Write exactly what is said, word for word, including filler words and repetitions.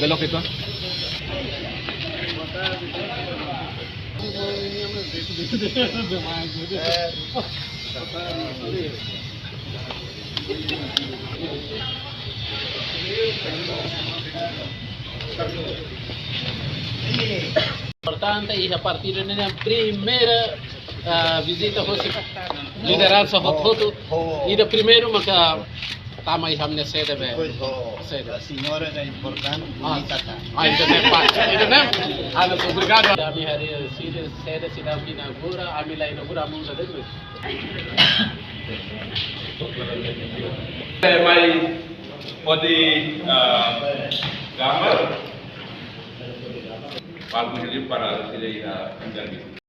Belok itu. Importante, iha partidu ne'e primeira, ah, vizita hosi lideransa hotu-hotu. Ida primeiru maka tama iha ami-nia sede be. Pois, oh, sede. A senhora é importante, ah, bonita, tá? Ah, ida-ne'e, ida-ne'e. Ah, obrigadu. Ami harii sede, sede seidauk inaugura, ami la inaugura, ami uza de'it. Eh, mai hodi, ah, gambar. Palku hili para sila, ah, interview.